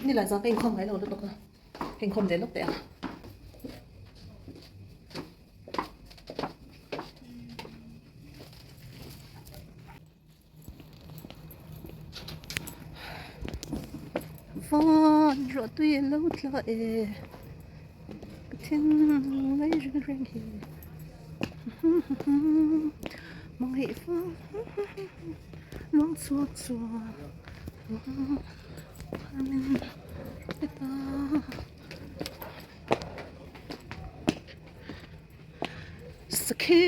Nilai zan ka inkhawm ngai lo lutuk a, ka inkhawm leh lawk teh ang. Van ruah tui a lo tla e ka thin mai reng reng hi hmangaih fang luang chhuak chuan min pe ta. Sakhi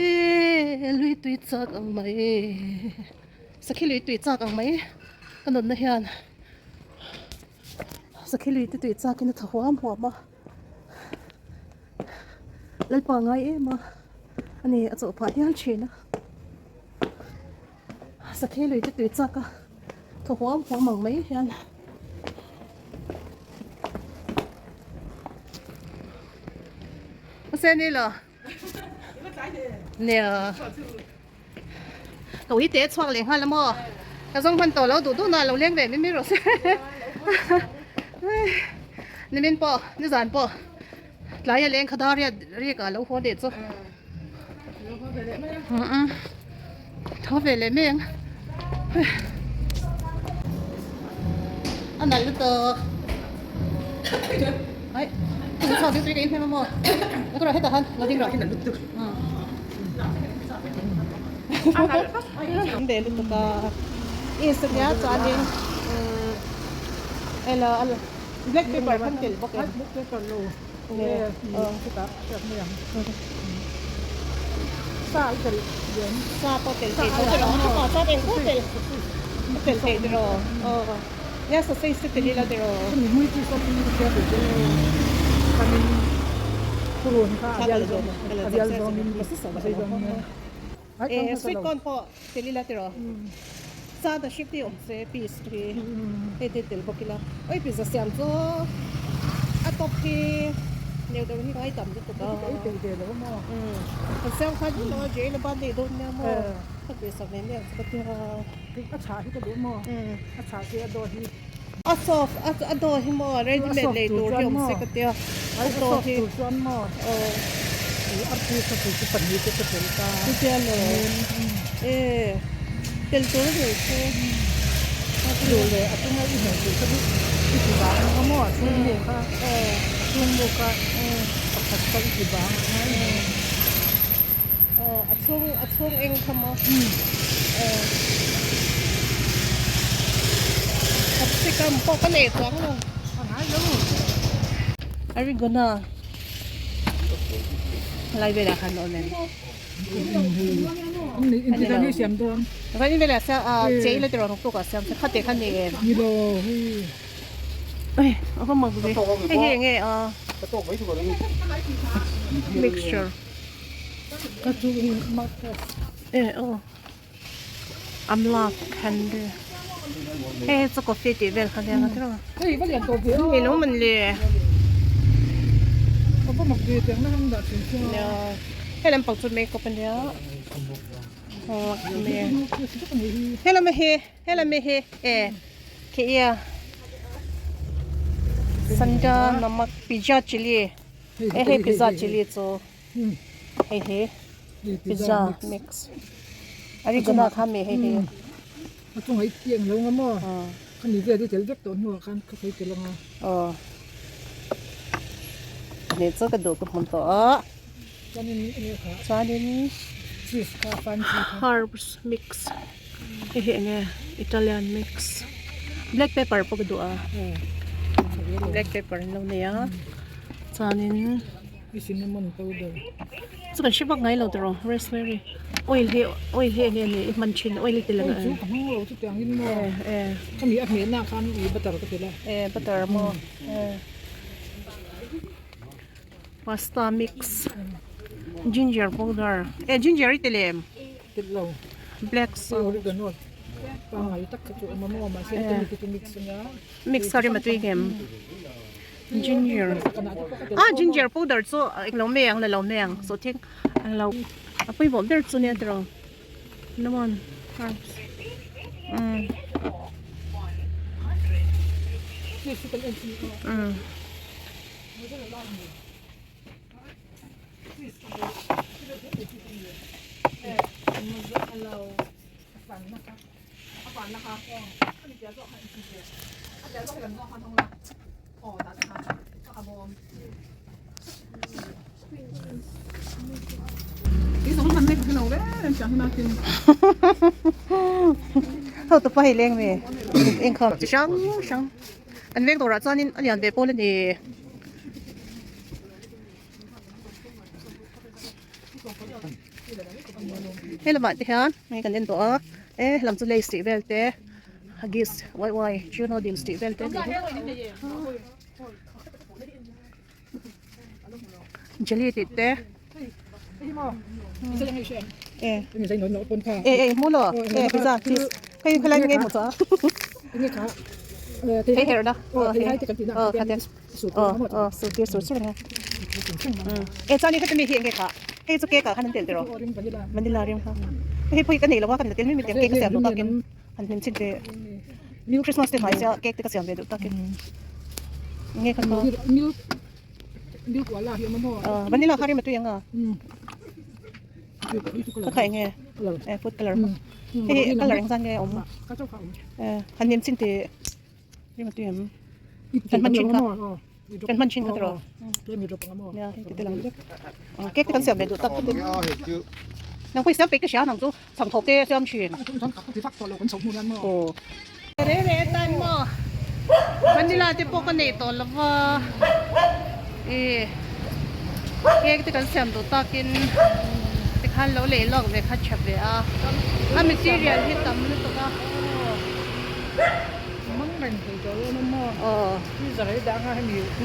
lui tui chak ang mai sakhi lui tui chak ang mai ka nunna hian sakhi lui te tui chak in a tha huam huam a lalpa ngai em a ani a chawh phah hial thin a sakhi lui te tui chak a tha huam huam ang mai hian. Sen ila nia ka ui te chhuak leh nghal a maw ka zawng hman tawh lo duh duh na lo leng ve mai mai rawh se nimin pawh nizan pawh tlai a leng kha dar riat riak ah lo haw leh chu tho ve leh mai ang a nalh lutuk ai chhuak ding tui ka in hnem a maw ka rawh hetah khan lo ding rawh an ve lutuk a is ania chuanin ela black pepper khan tel bawk em black pepper lo nge chutah hriat mai ang sa i tel lian sa pawh tel thei tho tiraw chutah chuan eng pawh tel tel thei tiraw aw nia sausage te tel ila tiraw chumi hmui chu saw pin ka hria ve che chuanin purun kha a bial zawng a bial zawngin a sei zawngin e sweet corn pawh tel ila tiraw sa ta hrik te awm se piece te hi hei te tel bawk ila oi pizza siam chu a top hi neu deuh hi ngai tam lutuk a kan siam khan hi lo a jail a ban nei dawn nia maw ka tih sak ve miah chu ka tia a chhah hi ka duh maw a chhah se a daw hi a soft a daw hi maw ready made lei tur hi awm se ka tia a soft tur chuan maw artui kha chu chu pahnih te ka tel ta chutia lo e tel tur a nei se duh leh a chunga i hmuh tur kha chu i ti bang ang a maw a chhung mu kha a chhung mu kha pakhat kha i ti bang ang a a chhung a chhung eng kha maw capsicum pawh ka nei chuang lo a ngai lo arigona helai velah khan a awm em Vawiin velah siam ah chei la tiraw tuk ah siam se khate kha ni em ui a va mak ve hei hi enge a mixture e aw amla candy hei hi chu coffee tih vel kha nia tiraw ni lo man le nia hei lampang chu makeup ania helama hi helama hi e khi ia sanda namak pizza chilli e hei pizza chilli chu hei hi pizza mix arigana kha mi hei hi a chungah i tiang lo nga maw khami vel hi tel vek tawh hnuah khan ka sawi tel anga aw ni chu ka duh ka hmun tawh a chuanin enge kha chuanin cheese kha fancy kha herbs mix hei hi enge Italian mix black pepper pawh ka duh a black pepper an lo nei a chuanin cinnamon powder chu kan hre vak ngai lo tiraw raspberry oil hi oil hi enge ni i hman thin oil i ti lang oil chu ka hmang lo chu tiang in maw khami a hmehna khan i butter ka ti la e butter maw e pasta mix ginger powder e ginger i ti lem tel lo black salt oregano pangai tak kha chu awm a maw mahse hemi te chu mix ania mix a rem a tui ngem ginger ah ginger powder chu englo mai ang la lo mai ang sawh thing englo a pawimawh ber chu nia tiraw lemon herbs umm. Um. Hotupa hei leng ve engkhawm chi hrang hrang an veng dawrah chuanin a lian ve pawl a ni. He lamah te hian hei kan en tawh a e helam chu lace tih vel te huggies yy juno deals tih vel te a ni jelly tih te e e e hmu lo e pizza cheese hei helai nge hmu chu a hei herh na aw kha te. Aw aw sur tir sur sur anga e chuan in heti hi enge kha hei chu cake ah khan an telh tiraw vanilla ring kha hei pawh hi ka nei lo a kan la tel mai mai teh cake ka siam duh takin han hlim chhin teh Christmas te hmai sia cake te ka siam ve duh takin enge kha khaw vanilla kha rim a tui anga ka kha enge e food colour hei hi colour engzat nge a awm han hlim chhin teh. Kan hman thin kha kan hman thin kha tiraw nia hei ti te lang vek cake te kan siam ve duh tak nang pawh i siam peih ka hria nang chu chhangthawp te a siam thin aw re re tan maw vanilla te pawh ka nei tawh lo va e cake te kan siam duh takin tikhan lo lei lawk ve kha tha ve a a material hi tam lutuk a.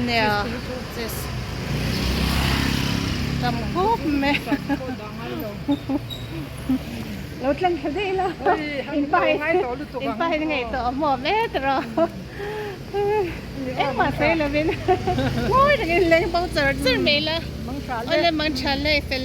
Nia cheese tam khawp mai lo tlang thla daih ila in pa in pa hian ngaihtuah a hmuam e tiraw engmah sawi lovin ngawi takin leng bo char char mai ila awle mang tha le fel.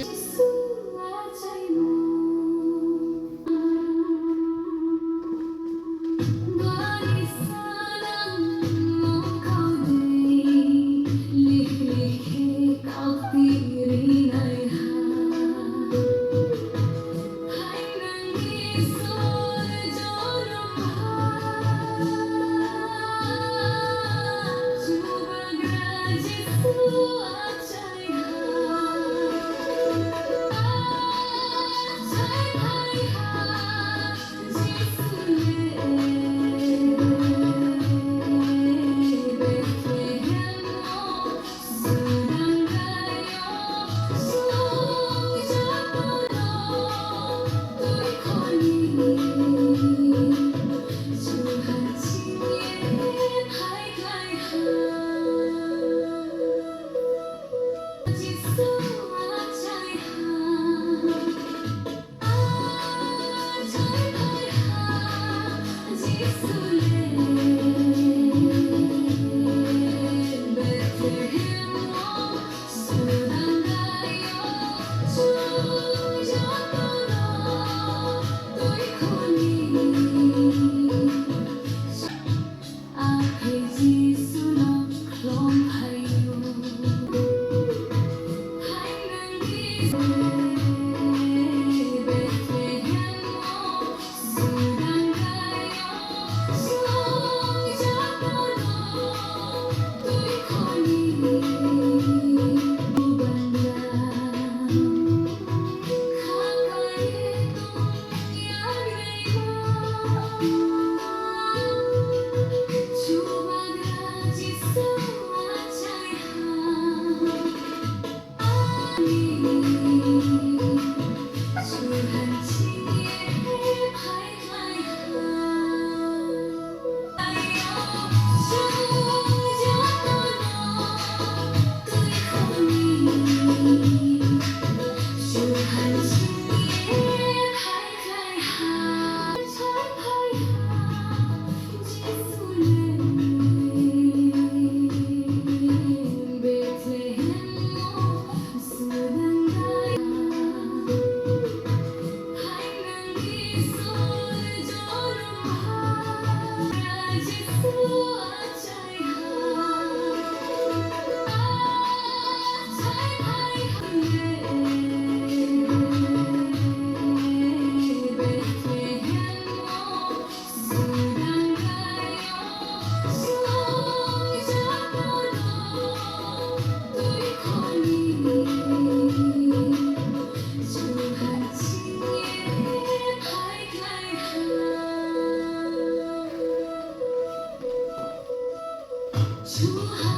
Chu.